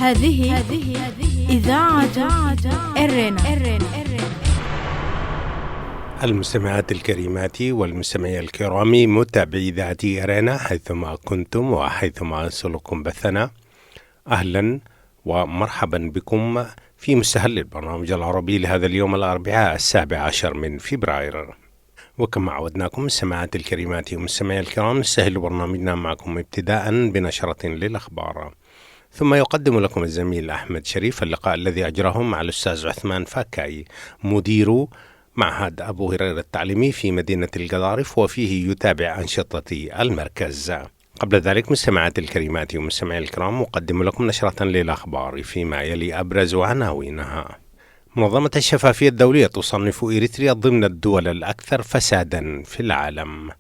هذه إذاعة إرنا. المستمعات الكريمات والمستمعي الكرام، متابعي إذاعة إرنا حيثما كنتم وحيثما يصلكم بثنا، أهلا ومرحبا بكم في مستهل البرنامج العربي لهذا اليوم الأربعاء 17 من فبراير. وكما عودناكم السماعات الكريمات والمستمعي الكرام، نستهل برنامجنا معكم ابتداء بنشرة للأخبار، ثم يقدم لكم الزميل أحمد شريف اللقاء الذي أجراه مع الأستاذ عثمان فاكاي، مدير معهد أبو هريرة التعليمي في مدينة القضارف، وفيه يتابع أنشطة المركز. قبل ذلك مستمعات الكريمات ومستمعي الكرام، أقدم لكم نشرة للأخبار فيما يلي أبرز عناوينها. منظمة الشفافية الدولية تصنف إريتريا ضمن الدول الأكثر فسادا في العالم.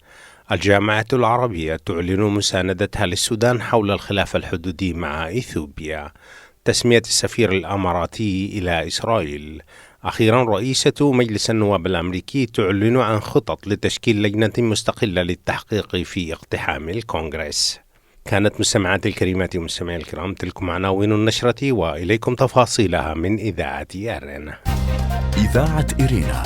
الجامعة العربية تعلن مساندتها للسودان حول الخلاف الحدودي مع إثيوبيا. تسمية السفير الأماراتي إلى إسرائيل. أخيرا، رئيسة مجلس النواب الأمريكي تعلن عن خطط لتشكيل لجنة مستقلة للتحقيق في اقتحام الكونغرس. كانت مستمعات الكريمات ومستمعي الكرام تلكم عناوين النشرة، وإليكم تفاصيلها من إذاعة أرنا. إذاعة إرينا،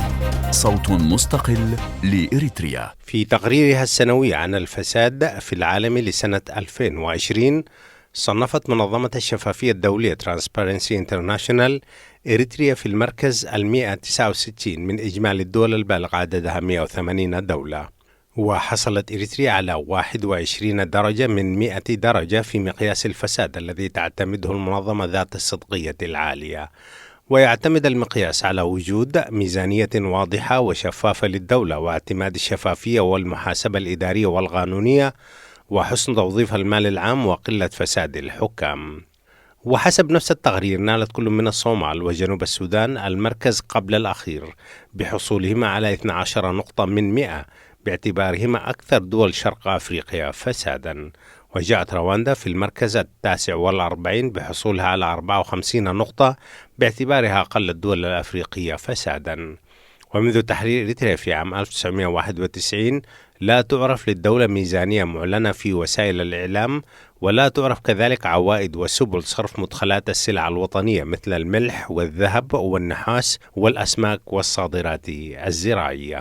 صوت مستقل لإريتريا. في تقريرها السنوي عن الفساد في العالم لسنة 2020، صنفت منظمة الشفافية الدولية Transparency International إريتريا في المركز 169 من إجمالي الدول البالغ عددها 180 دولة. وحصلت إريتريا على 21 درجة من 100 درجة في مقياس الفساد الذي تعتمده المنظمة ذات الصدقية العالية. ويعتمد المقياس على وجود ميزانية واضحة وشفافة للدولة، واعتماد الشفافية والمحاسبة الإدارية والقانونية، وحسن توظيف المال العام، وقلة فساد الحكام. وحسب نفس التقرير، نالت كل من الصومال وجنوب السودان المركز قبل الأخير بحصولهما على 12 نقطة من 100 باعتبارهما أكثر دول شرق أفريقيا فسادا. وجاءت رواندا في المركز 49 بحصولها على 54 نقطة باعتبارها أقل الدول الأفريقية فسادا. ومنذ تحرير إريتريا في عام 1991 لا تعرف للدولة ميزانية معلنة في وسائل الإعلام، ولا تعرف كذلك عوائد وسبل صرف مدخلات السلع الوطنية مثل الملح والذهب والنحاس والأسماك والصادرات الزراعية.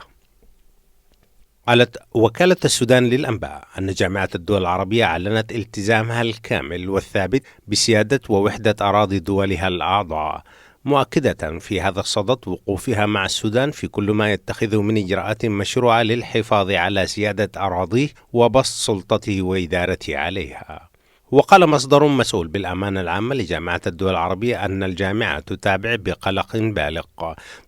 قالت وكالة السودان للأنباء أن جامعة الدول العربية أعلنت التزامها الكامل والثابت بسيادة ووحدة أراضي دولها الأعضاء، مؤكدة في هذا الصدد وقوفها مع السودان في كل ما يتخذه من إجراءات مشروعة للحفاظ على سيادة أراضيه وبسط سلطته وإدارته عليها. وقال مصدر مسؤول بالأمانة العامة لجامعة الدول العربية أن الجامعة تتابع بقلق بالغ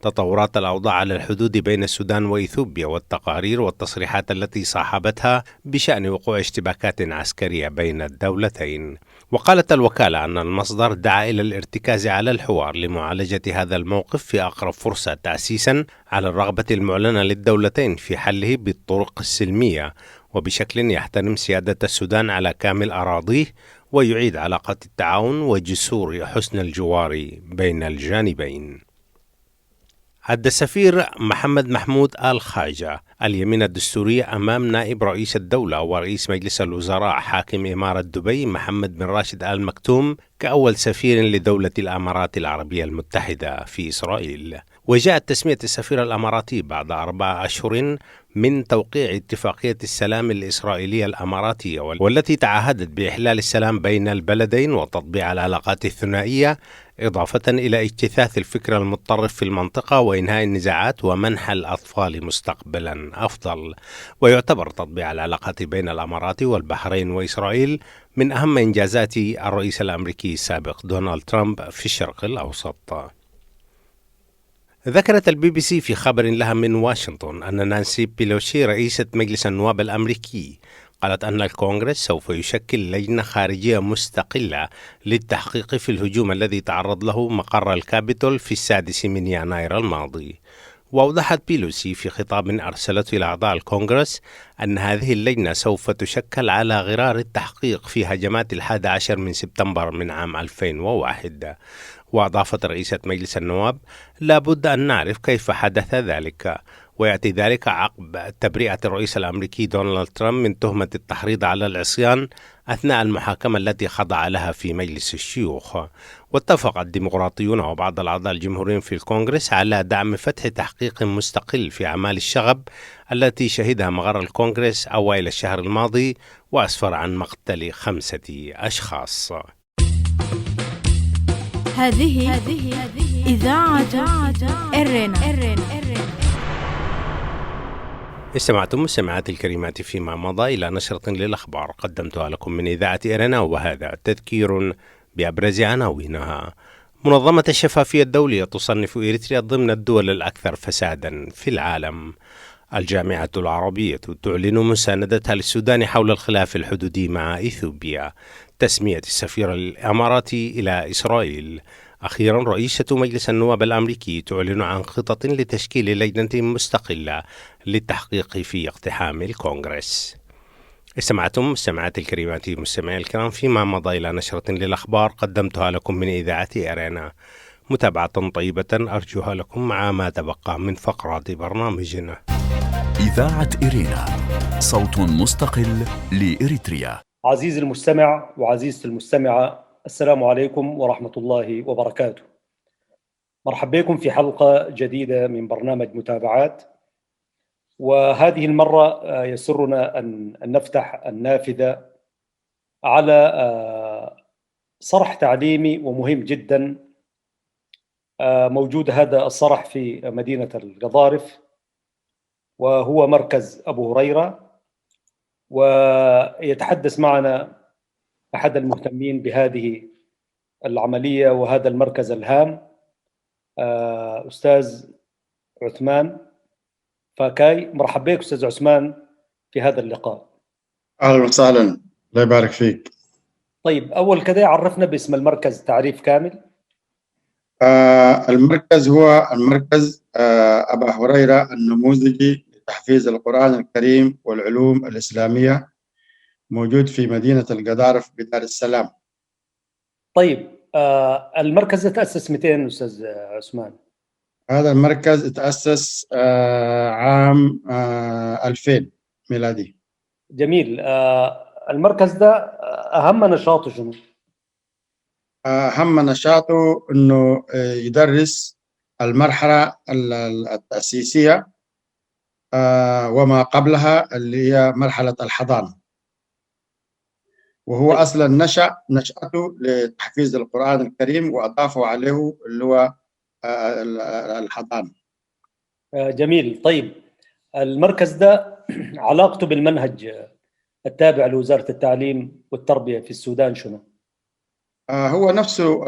تطورات الأوضاع على الحدود بين السودان وإثيوبيا، والتقارير والتصريحات التي صاحبتها بشأن وقوع اشتباكات عسكرية بين الدولتين. وقالت الوكالة أن المصدر دعا إلى الارتكاز على الحوار لمعالجة هذا الموقف في أقرب فرصة، تأسيسا على الرغبة المعلنة للدولتين في حله بالطرق السلمية وبشكل يحترم سيادة السودان على كامل أراضيه ويعيد علاقات التعاون وجسور حسن الجوار بين الجانبين. أدى السفير محمد محمود آل خاجة اليمين الدستورية أمام نائب رئيس الدولة ورئيس مجلس الوزراء حاكم إمارة دبي محمد بن راشد آل مكتوم كأول سفير لدولة الإمارات العربية المتحدة في إسرائيل. وجاءت تسمية السفير الأماراتي بعد 4 أشهر من توقيع اتفاقية السلام الإسرائيلية الأماراتية، والتي تعهدت بإحلال السلام بين البلدين وتطبيع العلاقات الثنائية، إضافة إلى اجتثاث الفكر المتطرف في المنطقة وإنهاء النزاعات ومنح الأطفال مستقبلا أفضل. ويعتبر تطبيع العلاقات بين الأمارات والبحرين وإسرائيل من أهم إنجازات الرئيس الأمريكي السابق دونالد ترامب في الشرق الأوسط. ذكرت الBBC في خبر لها من واشنطن أن نانسي بيلوسي، رئيسة مجلس النواب الأمريكي، قالت أن الكونغرس سوف يشكل لجنة خارجية مستقلة للتحقيق في الهجوم الذي تعرض له مقر الكابيتول في 6 من يناير الماضي. وأوضحت بيلوسي في خطاب أرسلته إلى أعضاء الكونغرس أن هذه اللجنة سوف تشكل على غرار التحقيق في هجمات 11 من سبتمبر من عام 2001. وأضافت رئيسة مجلس النواب: لابد أن نعرف كيف حدث ذلك. ويأتي ذلك عقب تبرئة الرئيس الأمريكي دونالد ترامب من تهمة التحريض على العصيان أثناء المحاكمة التي خضع لها في مجلس الشيوخ. واتفق الديمقراطيون وبعض الأعضاء الجمهوريين في الكونغرس على دعم فتح تحقيق مستقل في أعمال الشغب التي شهدها مقر الكونغرس أوائل الشهر الماضي وأسفر عن مقتل 5 أشخاص. هذه إذاعة إرنا. استمعتم مستمعاتي الكريمات فيما مضى إلى نشرة للأخبار قدمتها لكم من إذاعة إرنا، وهذا تذكير بأبرز عناوينها. منظمة الشفافية الدولية تصنف إريتريا ضمن الدول الأكثر فسادا في العالم. الجامعة العربية تعلن مساندتها للسودان حول الخلاف الحدودي مع إثيوبيا. تسمية السفير الإماراتي إلى إسرائيل. أخيرا، رئيسة مجلس النواب الأمريكي تعلن عن خطط لتشكيل لجنة مستقلة للتحقيق في اقتحام الكونغرس. استمعتم مستمعاتي الكريمات مستمعي الكرام فيما مضى إلى نشرة للأخبار قدمتها لكم من إذاعة إرنا. متابعة طيبة أرجوها لكم مع ما تبقى من فقرات برنامجنا. إذاعة إرنا، صوت مستقل لإريتريا. عزيزي المستمع وعزيزتي المستمعة، السلام عليكم ورحمة الله وبركاته. مرحبا بكم في حلقة جديدة من برنامج متابعات، وهذه المرة يسرنا أن نفتح النافذة على صرح تعليمي ومهم جدا. موجود هذا الصرح في مدينة القضارف، وهو مركز أبو هريرة، ويتحدث معنا أحد المهتمين بهذه العملية وهذا المركز الهام، أستاذ عثمان فاكاي. مرحبا بك أستاذ عثمان في هذا اللقاء. أهلا وسهلا، الله يبارك فيك. طيب، أول كده عرفنا باسم المركز تعريف كامل. المركز هو المركز أبا هريرة النموذجي لتحفيظ القرآن الكريم والعلوم الإسلامية، موجود في مدينة القضارف بدار السلام. طيب، المركز تأسس 200 أستاذ عثمان؟ هذا المركز تأسس عام 2000 ميلادي. جميل. المركز ده أهم نشاطه شنو؟ أهم نشاطه أنه يدرس المرحلة التأسيسية وما قبلها اللي هي مرحلة الحضانة، وهو أصلا نشأته لتحفيظ القرآن الكريم وأضافوا عليه اللي هو الحضانة. جميل. طيب، المركز ده علاقته بالمنهج التابع لوزارة التعليم والتربية في السودان شنو؟ هو نفسه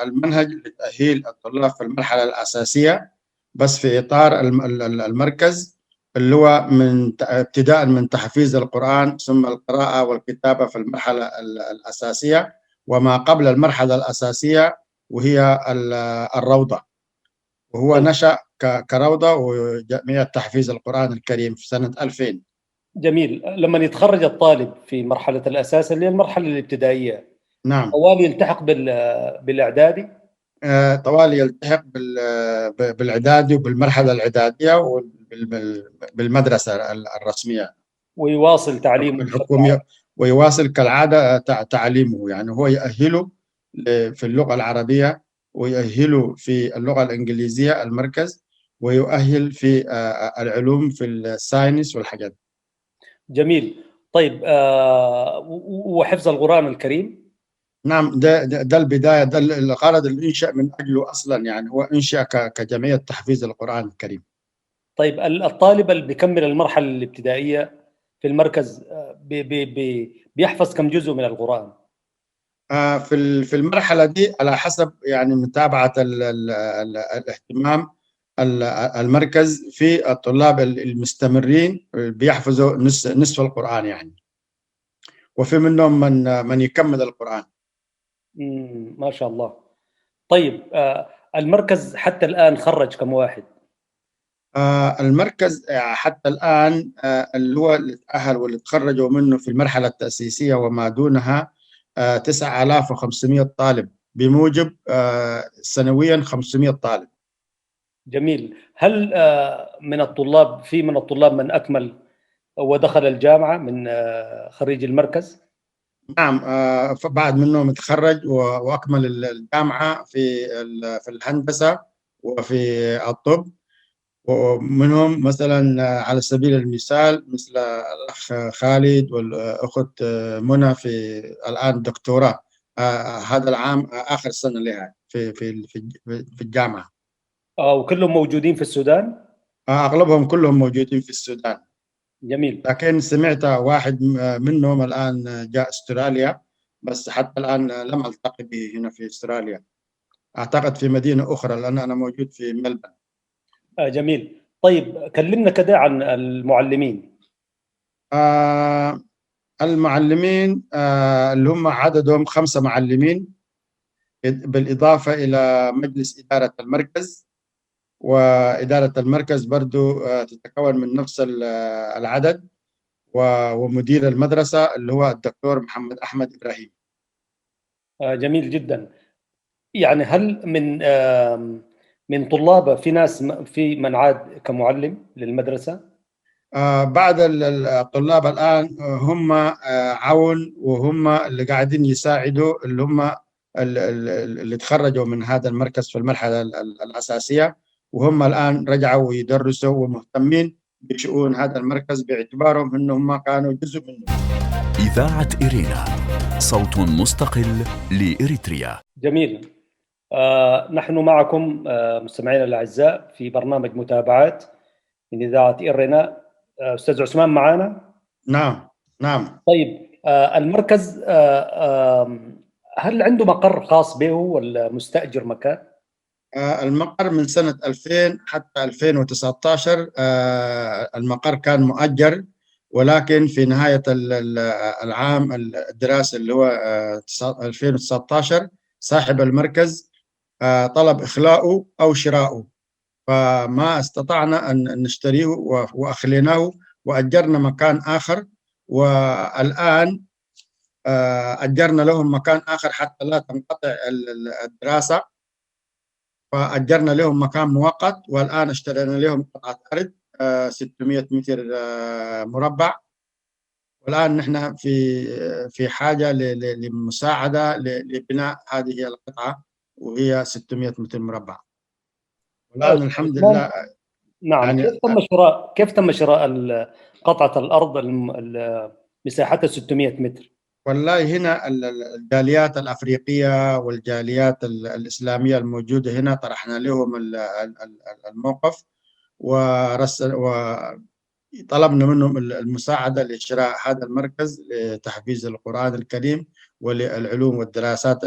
المنهج لتأهيل الطلاب في المرحلة الأساسية، بس في إطار المركز اللي هو من ابتداء من تحفيظ القرآن ثم القراءة والكتابة في المرحلة الأساسية وما قبل المرحلة الأساسية وهي الروضة، وهو نشأ كروضة وجمعية تحفيظ القرآن الكريم في سنة 2000. جميل. لما يتخرج الطالب في مرحلة الأساس اللي هي المرحلة الابتدائية، نعم، طوالي يلتحق بالإعدادي؟ طوالي يلتحق بالإعدادي وبالمرحلة الإعدادية وبالمدرسة الرسمية، ويواصل تعليمه الحكومية، ويواصل كالعادة تعليمه. يعني هو يؤهله في اللغة العربية ويؤهله في اللغة الإنجليزية المركز، ويؤهل في العلوم في الساينس والحاجات. جميل. طيب، وحفظ القرآن الكريم؟ نعم، ده البداية، ده الغرض الإنشاء من أجله أصلا، يعني هو إنشاء كجمعية تحفيظ القرآن الكريم. طيب، الطالب اللي بيكمل المرحلة الابتدائية في المركز بي بي بي بيحفظ كم جزء من القرآن؟ في المرحلة دي على حسب يعني متابعة الاهتمام المركز في الطلاب المستمرين بيحفظوا نصف القرآن يعني، وفي منهم من يكمل القرآن. ما شاء الله. طيب، المركز حتى الآن خرج كم واحد؟ المركز حتى الآن اللي هو اللي تأهل واللي تخرجوا منه في المرحلة التأسيسية وما دونها 9500 طالب، بموجب سنويا 500 طالب. جميل. هل من الطلاب في من الطلاب من أكمل ودخل الجامعة من خريج المركز؟ نعم، بعد منهم تخرج وأكمل الجامعة في الهندسة وفي الطب، ومنهم مثلا على سبيل المثال مثل الأخ خالد والأخت منى في الآن دكتوراه، هذا العام آخر سنة لها في في في الجامعة. وكلهم موجودين في السودان؟ أغلبهم كلهم موجودين في السودان. جميل. لكن سمعت واحد منهم الآن جاء استراليا، بس حتى الآن لم ألتقي به هنا في استراليا، أعتقد في مدينة أخرى لأن أنا موجود في ملبن. جميل. طيب كلمنا كده عن المعلمين. المعلمين اللي هم عددهم 5 معلمين، بالإضافة إلى مجلس إدارة المركز، وإدارة المركز برضو تتكون من نفس العدد، ومدير المدرسة اللي هو الدكتور محمد أحمد إبراهيم. جميل جدا. يعني هل من طلابه في ناس في من عاد كمعلم للمدرسة؟ بعض الطلاب الآن هم عون، وهم اللي قاعدين يساعدوا اللي هم اللي تخرجوا من هذا المركز في المرحلة الأساسية، وهم الآن رجعوا يدرسوا ومهتمين بشؤون هذا المركز باعتبارهم أنهم كانوا جزء منه. إذاعة إرينا، صوت مستقل لإريتريا. جميل. نحن معكم مستمعينا الأعزاء في برنامج متابعات من إذاعة إرينا. أستاذ عثمان معنا؟ نعم نعم. طيب المركز هل عنده مقر خاص به ولا مستأجر مكان؟ المقر من سنة 2000 حتى 2019 المقر كان مؤجر، ولكن في نهاية العام الدراسي اللي هو 2019 صاحب المركز طلب إخلاؤه أو شراؤه، فما استطعنا أن نشتريه وأخليناه وأجرنا مكان آخر، والآن أجرنا لهم مكان آخر حتى لا تنقطع الدراسة، فأجرنا لهم مكان مؤقت، والآن اشترينا لهم قطعة أرض 600 متر مربع، والآن نحن في حاجة لمساعدة لبناء هذه القطعة وهي 600 متر مربع. والآن الحمد لله. نعم. يعني كيف تم شراء قطعة الأرض مساحتها 600 متر؟ والله هنا الجاليات الأفريقية والجاليات الإسلامية الموجودة هنا طرحنا لهم الموقف وطلبنا منهم المساعدة لشراء هذا المركز لتحفيز القرآن الكريم وللعلوم والدراسات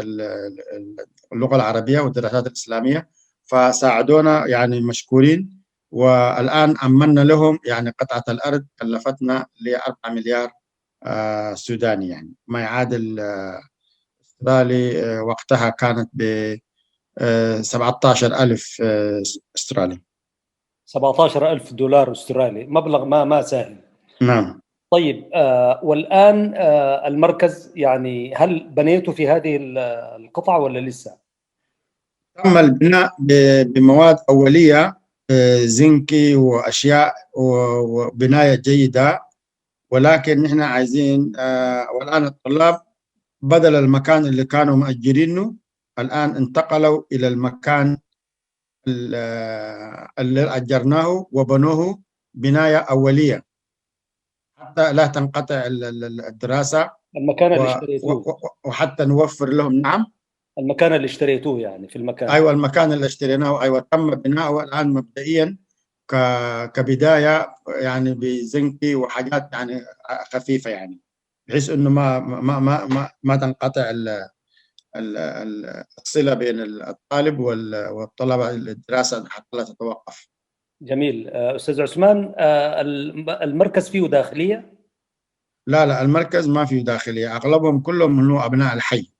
اللغة العربية والدراسات الإسلامية، فساعدونا يعني مشكورين. والآن أمنا لهم يعني قطعة الأرض كلفتنا ل4 مليار سوداني، يعني ما يعادل استرالي وقتها كانت ب 17,000 استرالي، 17,000 دولار استرالي، مبلغ ما سهل. نعم. طيب والآن المركز يعني هل بنيته في هذه القطعة ولا لسه؟ تم البناء بمواد أولية، زنكي وأشياء وبناية جيدة، ولكن نحن عايزين والآن الطلاب بدل المكان اللي كانوا مأجرينه الآن انتقلوا إلى المكان اللي أجرناه وبنوه بناية أولية حتى لا تنقطع الدراسة. المكان اللي اشتريتوه، وحتى نوفر لهم. نعم، المكان اللي اشتريتوه يعني في المكان. أيوة، المكان اللي اشتريناه، أيوة تم بناؤه الآن مبدئيا كبداية يعني بزنكي وحاجات يعني خفيفة، يعني بحيث إنه ما ما ما ما, ما تنقطع الصلة بين الطالب والطلبة، الدراسة حتى لا تتوقف. جميل. أستاذ عثمان، المركز فيه داخلية؟ لا، المركز ما فيه داخلية، أغلبهم كلهم من أبناء الحي.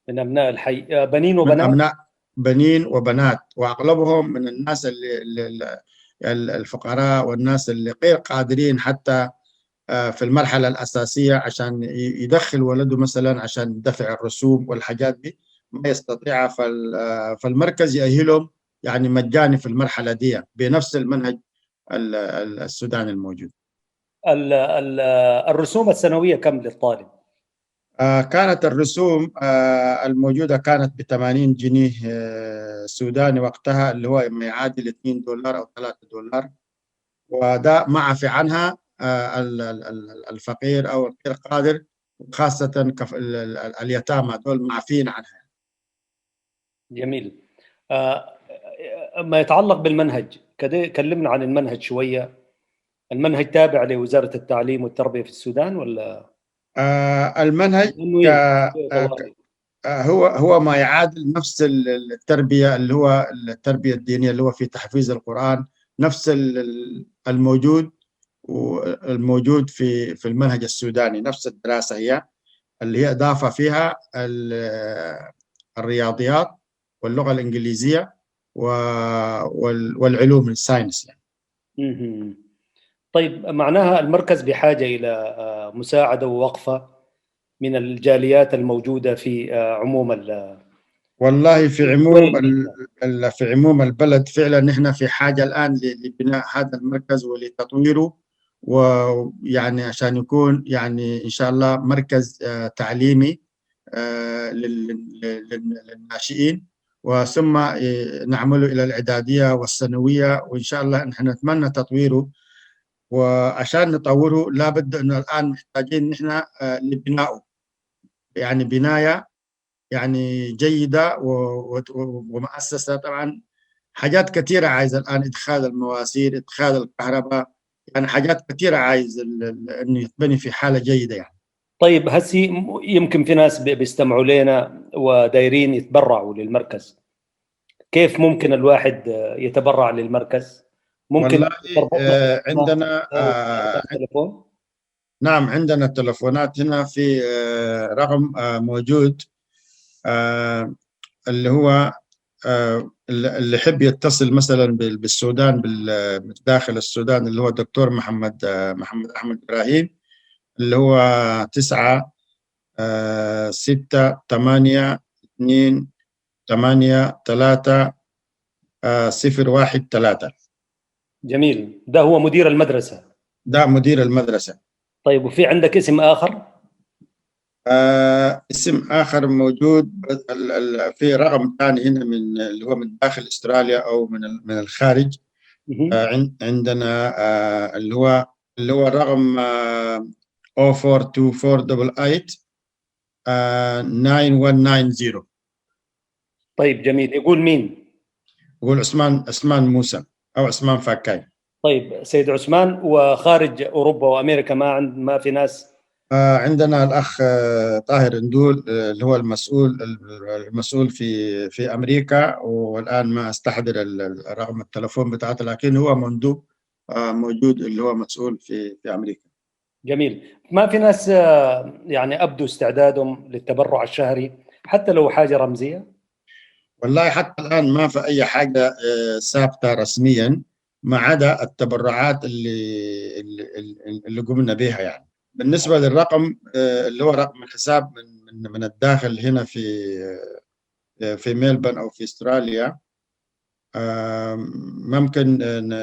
من أبناء الحي، بنين وبنات؟ من أبناء بنين وبنات، وأغلبهم من الناس الفقراء والناس اللي غير قادرين حتى في المرحلة الأساسية عشان يدخل ولده مثلا عشان دفع الرسوم والحاجات دي ما يستطيعها، فالمركز يأهلهم يعني مجاني في المرحلة دي بنفس المنهج السوداني الموجود. الرسوم السنوية كم للطالب؟ كانت الرسوم الموجودة كانت ب 80 جنيه سوداني وقتها، اللي هو ما يعادل 2 دولار أو 3 دولار، وده معفي عنها الفقير أو الغير قادر، وخاصة اليتامى دول معفين عنها. جميل. ما يتعلق بالمنهج، كلمنا عن المنهج شوية. المنهج تابع لوزارة التعليم والتربية في السودان ولا؟ المنهج هو ما يعادل نفس التربية اللي هو التربية الدينية اللي هو في تحفيظ القرآن، نفس الموجود والموجود في المنهج السوداني، نفس الدراسة هي اللي هي إضافة فيها الرياضيات واللغة الإنجليزية والعلوم ال science يعني. طيب، معناها المركز بحاجة إلى مساعدة ووقفة من الجاليات الموجودة في عموم والله في عموم البلد. فعلا نحن في حاجة الآن لبناء هذا المركز ولتطويره، ويعني عشان يكون يعني إن شاء الله مركز تعليمي للناشئين، وثم نعمله إلى الإعدادية والثانوية، وإن شاء الله نحن نتمنى تطويره. وعشان نطوره لابد أنه الآن محتاجين نحن لبنائه، يعني بناية يعني جيدة ومؤسسة. طبعا حاجات كثيرة عايزة الآن، إدخال المواسير، إدخال الكهرباء، يعني حاجات كثيرة عايز إنه يتبني في حالة جيدة يعني. طيب، هسي يمكن في ناس بيستمعوا لنا ودايرين يتبرعوا للمركز، كيف ممكن الواحد يتبرع للمركز؟ ممكن والله عندنا تليفون؟ نعم، عندنا تلفونات هنا، في رقم موجود اللي هو اللي يحب يتصل مثلا بالسودان، داخل السودان، اللي هو الدكتور محمد أحمد إبراهيم، اللي هو 9 6 8 2 8 3 0 1 3. جميل، ده هو مدير المدرسة. ده مدير المدرسة. طيب، وفي عندك اسم آخر؟ اسم آخر موجود في رقم ثاني هنا من اللي هو من داخل استراليا أو من الخارج. عندنا اللي هو الرقم 042488 9190. طيب جميل. يقول مين؟ يقول عثمان موسى أو عثمان فاكاي. طيب سيد عثمان، وخارج أوروبا وأمريكا ما في ناس؟ عندنا الأخ طاهر اندول اللي هو المسؤول في أمريكا، والآن ما أستحضر رقم التلفون بتاعته، لكن هو مندوب موجود اللي هو مسؤول في أمريكا. جميل. ما في ناس يعني أبدوا استعدادهم للتبرع الشهري حتى لو حاجة رمزية؟ والله حتى الآن ما في أي حاجة ثابتة رسميا، ما عدا التبرعات اللي قمنا بها يعني. بالنسبة للرقم اللي هو رقم الحساب من الداخل هنا في ميلبورن أو في استراليا، ممكن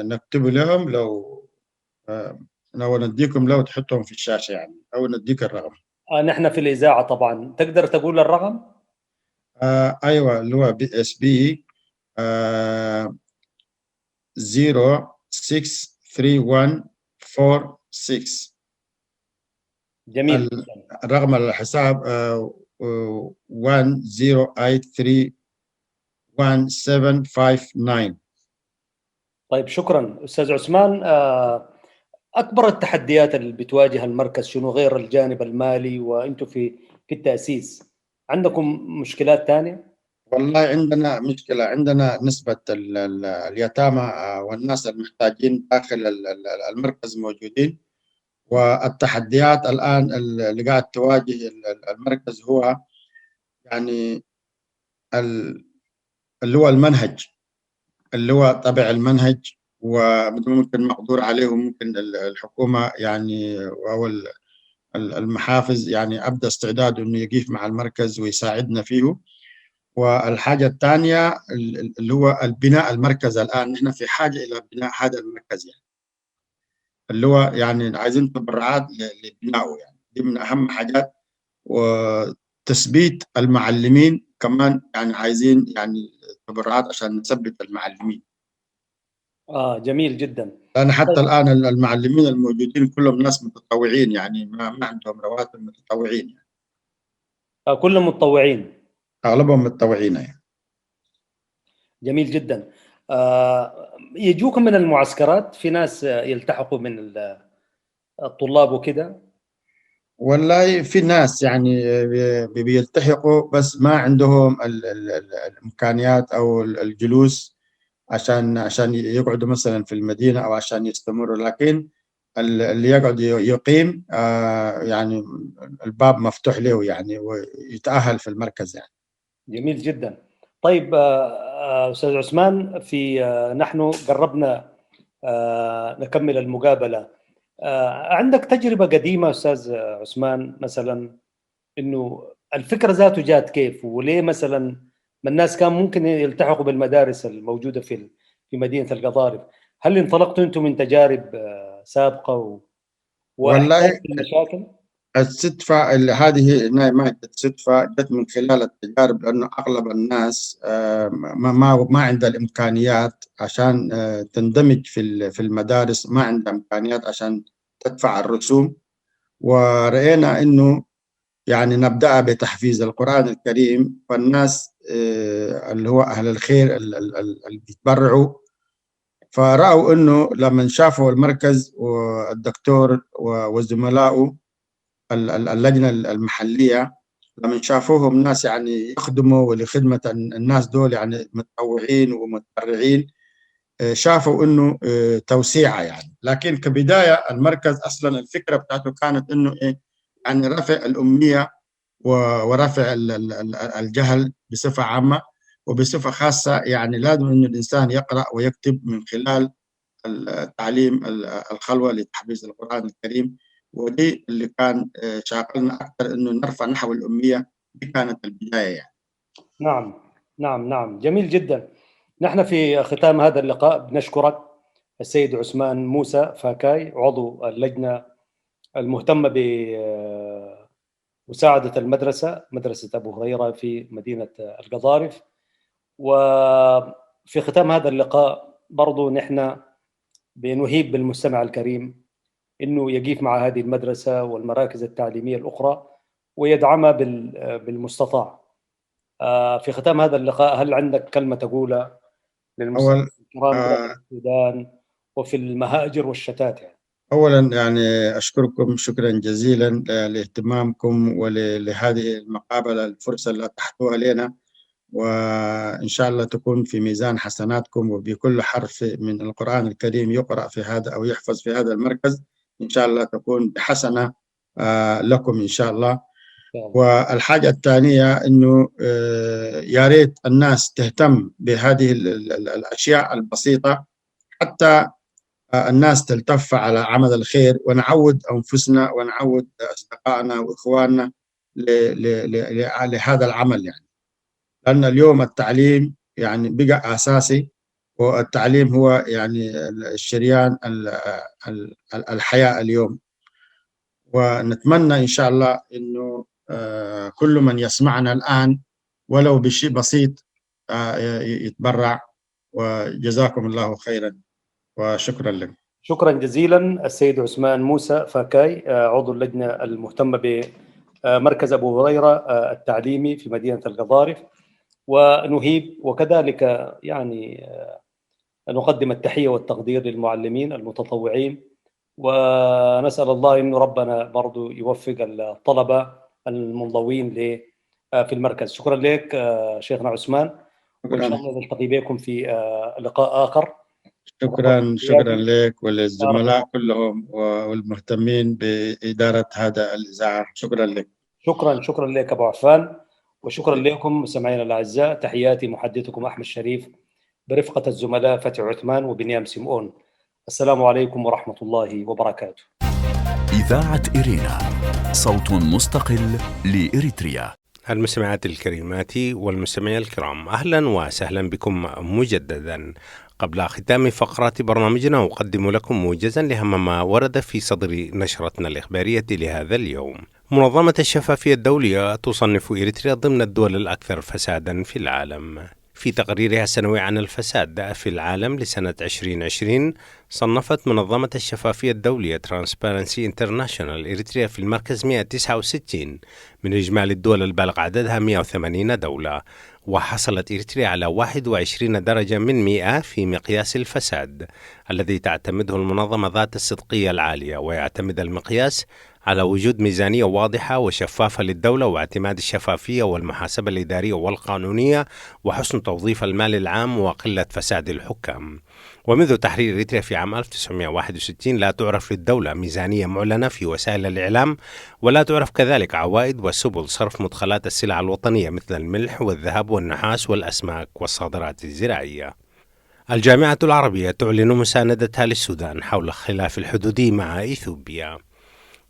نكتبه لهم لو نديكم، لو تحطهم في الشاشة يعني، أو نديك الرقم. نحن في الإذاعة طبعا. تقدر تقول الرقم؟ أيوة، اللي هو BSB 063146. جميل. الرقم الحساب 10831759. طيب شكرا أستاذ عثمان. أكبر التحديات اللي بتواجه المركز شنو غير الجانب المالي وأنتم في التأسيس؟ عندكم مشكلات ثانية؟ والله عندنا مشكلة، عندنا نسبة اليتامى والناس المحتاجين داخل المركز موجودين، والتحديات الآن اللي قاعد تواجه المركز هو يعني اللي هو المنهج، اللي هو طبع المنهج وممكن مقدور عليه، وممكن الحكومة يعني أو المحافظ يعني أبدى استعداده إنه يقيف مع المركز ويساعدنا فيه. والحاجة الثانية اللي هو البناء المركز، الآن نحن في حاجة إلى بناء هذا المركز، يعني اللي هو يعني عايزين تبرعات لبنائه، يعني دي من أهم حاجات. وتثبيت المعلمين كمان، يعني عايزين يعني تبرعات عشان نثبت المعلمين. جميل جدا. لأن حتى الآن المعلمين الموجودين كلهم ناس متطوعين، يعني ما عندهم رواتب، متطوعين يعني. كلهم متطوعين، أغلبهم متطوعين يعني. جميل جدا. يجوكم من المعسكرات في ناس يلتحقوا من الطلاب وكده؟ والله في ناس يعني بيلتحقوا، بس ما عندهم الإمكانيات أو الجلوس عشان يقعدوا مثلا في المدينة أو عشان يستمروا، لكن اللي يقعد يقيم يعني الباب مفتوح له يعني، ويتأهل في المركز يعني. جميل جدا. طيب أستاذ عثمان، في نحن قربنا نكمل المقابلة. عندك تجربة قديمة أستاذ عثمان، مثلا إنه الفكرة ذاته جات كيف، وليه مثلا ما الناس كان ممكن يلتحقوا بالمدارس الموجودة في مدينة القضارف؟ هل انطلقتوا أنتم من تجارب سابقة والله المشاكل؟ الصدفة اللي هذه ما جت صدفة، جت من خلال التجارب، لأنه أغلب الناس ما عندها الإمكانيات عشان تندمج في المدارس، ما عندها إمكانيات عشان تدفع الرسوم. ورأينا إنه يعني نبدأ بتحفيز القرآن الكريم، فالناس اللي هو أهل الخير اللي بيتبرعوا، فرأوا إنه لما شافوا المركز والدكتور وزملائه اللجنة المحلية، لما شافوهم ناس يعني يخدموا ولخدمة الناس دول يعني متطوعين ومتبرعين، شافوا إنه توسيعة يعني. لكن كبداية المركز أصلا الفكرة بتاعته كانت إنه إيه، يعني رفع الأمية ورفع الجهل بصفة عامة وبصفة خاصة، يعني لازم إنه الإنسان يقرأ ويكتب من خلال التعليم الخلوة لتحفيظ القرآن الكريم. ودي اللي كان شاغلنا أكثر، إنه نرفع نحو الأمية، دي كانت البداية يعني. نعم نعم نعم، جميل جدا. نحن في ختام هذا اللقاء بنشكرك السيد عثمان موسى فاكاي، عضو اللجنة المهتمة بمساعدة المدرسة، مدرسة أبو هريرة في مدينة القضارف. وفي ختام هذا اللقاء برضو نحن بنهيب بالمستمع الكريم إنه يقف مع هذه المدرسة والمراكز التعليمية الأخرى ويدعمها بالمستطاع. في ختام هذا اللقاء، هل عندك كلمة تقولها للمستمعين الكرام في السودان وفي المهاجر والشتات يعني؟ أولا يعني أشكركم شكرا جزيلا لاهتمامكم ولهذه المقابلة، الفرصة اللي أتحتوها لنا، وإن شاء الله تكون في ميزان حسناتكم، وبكل حرف من القرآن الكريم يقرأ في هذا أو يحفظ في هذا المركز إن شاء الله تكون بحسنة لكم إن شاء الله. والحاجة الثانية إنه يا ريت الناس تهتم بهذه الأشياء البسيطة حتى الناس تلتف على عمل الخير، ونعود أنفسنا ونعود أصدقائنا وإخواننا لهذا العمل يعني. لأن اليوم التعليم يعني بقى أساسي، والتعليم هو يعني الشريان الحياة اليوم. ونتمنى إن شاء الله إنه كل من يسمعنا الآن ولو بشيء بسيط يتبرع، وجزاكم الله خيرا وشكرا لكم. شكرا جزيلا السيد عثمان موسى فاكاي، عضو اللجنة المهتمة بمركز أبو هريرة التعليمي في مدينة القضارف. ونهيب وكذلك يعني نقدم التحية والتقدير للمعلمين المتطوعين، ونسأل الله إنه ربنا برضو يوفق الطلبة المنضوين في المركز. شكرا لك شيخنا عثمان، وإن شاء الله نلتقي بكم في لقاء آخر. شكرا شكرا لك وللزملاء كلهم والمهتمين بإدارة هذا الإذاعة. شكرا لك. شكرا شكرا لك أبو عفان، وشكرا لكم مستمعينا الأعزاء. تحياتي محدثكم أحمد شريف برفقة الزملاء فتحي عثمان وبنيام سيمون. السلام عليكم ورحمة الله وبركاته. إذاعة إرينا، صوت مستقل لإريتريا. المستمعات الكريمات والمستمعين الكرام، أهلا وسهلا بكم مجددا. قبل ختام فقرات برنامجنا أقدم لكم موجزا لأهم ما ورد في صدر نشرتنا الإخبارية لهذا اليوم. منظمة الشفافية الدولية تصنف إريتريا ضمن الدول الأكثر فسادا في العالم. في تقريرها السنوي عن الفساد في العالم لسنة 2020، صنفت منظمة الشفافية الدولية ترانسبيرنسي انترناشونال إريتريا في المركز 169 من إجمالي الدول البالغ عددها 180 دولة، وحصلت إريتريا على 21 درجة من 100 في مقياس الفساد الذي تعتمده المنظمة ذات الصدقية العالية. ويعتمد المقياس على وجود ميزانية واضحة وشفافة للدولة، واعتماد الشفافية والمحاسبة الإدارية والقانونية، وحسن توظيف المال العام، وقلة فساد الحكام. ومنذ تحرير إريتريا في عام 1961 لا تعرف للدولة ميزانية معلنة في وسائل الإعلام، ولا تعرف كذلك عوائد وسبل صرف مدخلات السلع الوطنية مثل الملح والذهب والنحاس والأسماك والصادرات الزراعية. الجامعة العربية تعلن مساندتها للسودان حول الخلاف الحدودي مع إثيوبيا.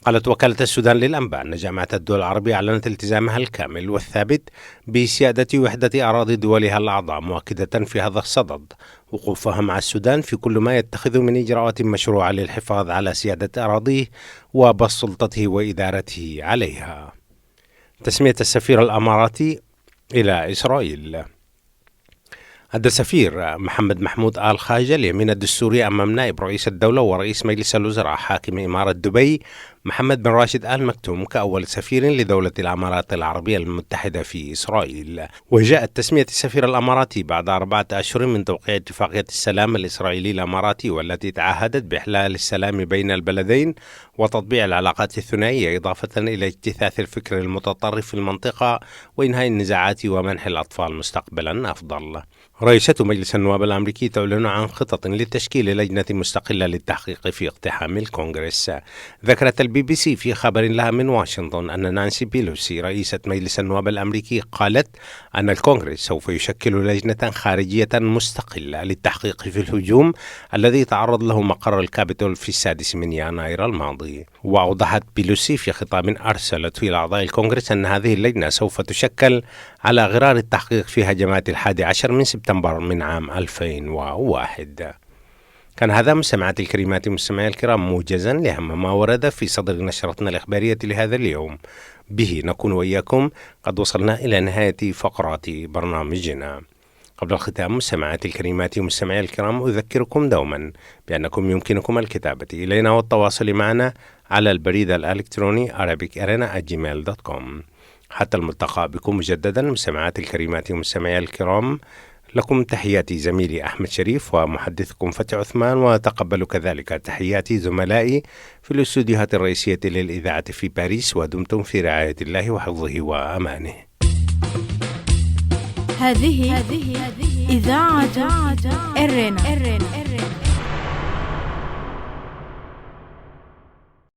قالت وكالة السودان للأنباء أن جامعة الدول العربية أعلنت التزامها الكامل والثابت بسيادة وحدة أراضي دولها الأعضاء، مؤكدة في هذا الصدد وقوفها مع السودان في كل ما يتخذ من إجراءات مشروعة للحفاظ على سيادة أراضيه وبسط سلطته وإدارته عليها. تسمية السفير الأماراتي إلى إسرائيل. أدى السفير محمد محمود آل خاجة اليمين الدستوري أمام نائب رئيس الدولة ورئيس مجلس الوزراء حاكم إمارة دبي محمد بن راشد آل مكتوم كأول سفير لدولة الإمارات العربية المتحدة في إسرائيل. وجاءت تسمية السفير الأماراتي بعد 4 أشهر من توقيع اتفاقية السلام الإسرائيلي الأماراتي، والتي تعهدت بإحلال السلام بين البلدين وتطبيع العلاقات الثنائية، إضافة إلى اجتثاث الفكر المتطرف في المنطقة وإنهاء النزاعات ومنح الأطفال مستقبلا أفضل. رئيسة مجلس النواب الأمريكي تعلن عن خطط لتشكيل لجنة مستقلة للتحقيق في اقتحام الكونغرس. ذكرت البي بي سي في خبر لها من واشنطن أن نانسي بيلوسي رئيسة مجلس النواب الأمريكي قالت أن الكونغرس سوف يشكل لجنة خارجية مستقلة للتحقيق في الهجوم الذي تعرض له مقر الكابيتول في 6 يناير الماضي. وأوضحت بيلوسي في خطاب أرسلته إلى أعضاء الكونغرس أن هذه اللجنة سوف تشكل على غرار التحقيق في هجمات 11 من سبتمبر من عام 2001. كان هذا مستمعاتي الكريمات ومستمعي الكرام موجزا لأهم ما ورد في صدر نشرتنا الإخبارية لهذا اليوم. به نكون وإياكم قد وصلنا إلى نهاية فقرات برنامجنا. قبل الختام مستمعاتي الكريمات ومستمعي الكرام، أذكركم دوما بأنكم يمكنكم الكتابة إلينا والتواصل معنا على البريد الإلكتروني arabicarena@gmail.com. حتى الملتقى بكم مجددا مستمعاتي الكريمات ومستمعي الكرام، لكم تحياتي زميلي أحمد شريف ومحدثكم فتحي عثمان، وتقبلوا كذلك تحياتي زملائي في الاستوديوهات الرئيسية للإذاعة في باريس، ودمتم في رعاية الله وحفظه وأمانه. هذه إذاعة إرينا.